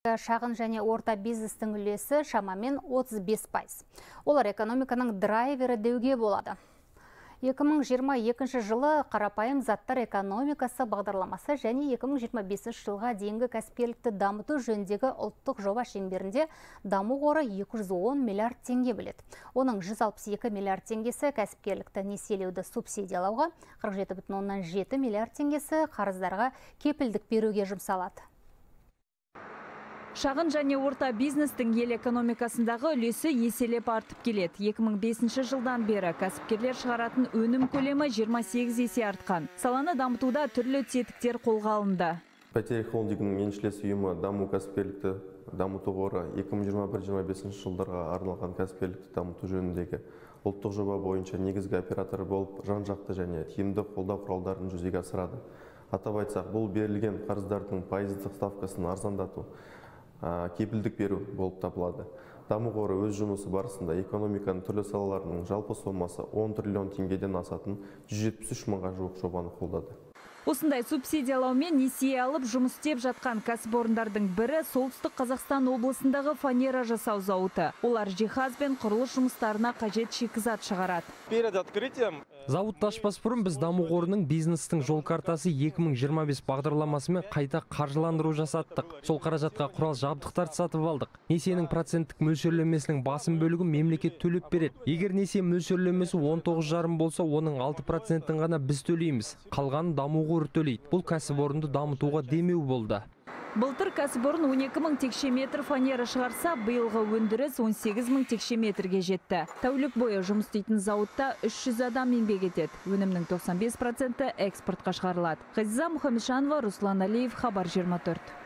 Шағын және орта бизнестің үлесі шамамен 35%. Олар экономиканың драйвері деуге болады. 2022 жылы қарапайым заттар экономикасы бағдарламасы және 2025 жылға дейінгі кәсіпкерлікті дамыту жөніндегі ұлттық жоба шеңберінде даму қоры 210 миллиард теңге бөледі. Оның 162 миллиард теңгесі кәсіпкерлікті несиелеуді субсидиялауға, 47,7 миллиард теңгесі қарыздарға кепілдік беруге жұмсалады. Шағын және орта бизнестің ел экономикасындағы үлесі еселеп артып келеді. 2005 жылдан бері кәсіпкерлер шығаратын өнім көлемі 28 есе артқан. Саланы дамытуда түрлі тетіктер қолға алынды. Бәйтерек холдингінің еншілес ұйымы Даму кәсіпкерлікті дамыту қоры 2021-2025 жылдарға арналған кәсіпкерлікті дамыту жөніндегі ұлттық жоба бойынша негізгі оператор болып, жан-жақты және тиімді қолдау құралдарын жүзеге асырады. Атап айтсақ, бұл берілген қарыздардың пайыздық ставкасын арзандату, кепілдік беру болып табылады. Даму қоры өз жұмысы барысында экономиканың түрлі салаларының жалпы сомасы 10 триллион теңгеден асатын 173 мыңға жуық жобаны қолдады. Осындай субсидиялаумен несие алып жұмыс істеп жатқан кәсіпорындардың бірі Солтүстік Қазақстан облысындағы фанера жасау зауыты. Олар жиһаз бен құрылыс жұмыстарына қажет шикізат шығарады. Перед открытием Зауытты ашпас бұрын біз Даму қорының бизнестің жол картасы 2025 бағдарламасымен қайта қаржыландыру жасаттық. Сол қаражатқа құрал жабдықтарды сатып алдық. Несиенің проценттік мөлшерлемесінің басым бөлігін мемлекет төлеп береді. Егер несие мөлшерлемесі 19,5 болса, оның 6%-ін ғана біз төлейміз. Қалғанын Даму қоры төлейді. Бұл кәсіпорынды дамытуға демеу болды. Былтыр кәсіпорын 12 мың текше метр фанера шығарса, биылғы өндіріс 18 мың текше метрге жетті. Тәулік бойы жұмыс істейтін зауытта 300 адам еңбек етеді. Өнімнің 95%-і экспортқа шығарылады. Ғазиза Мұхамеджанова, Руслан Алиев, Хабар 24.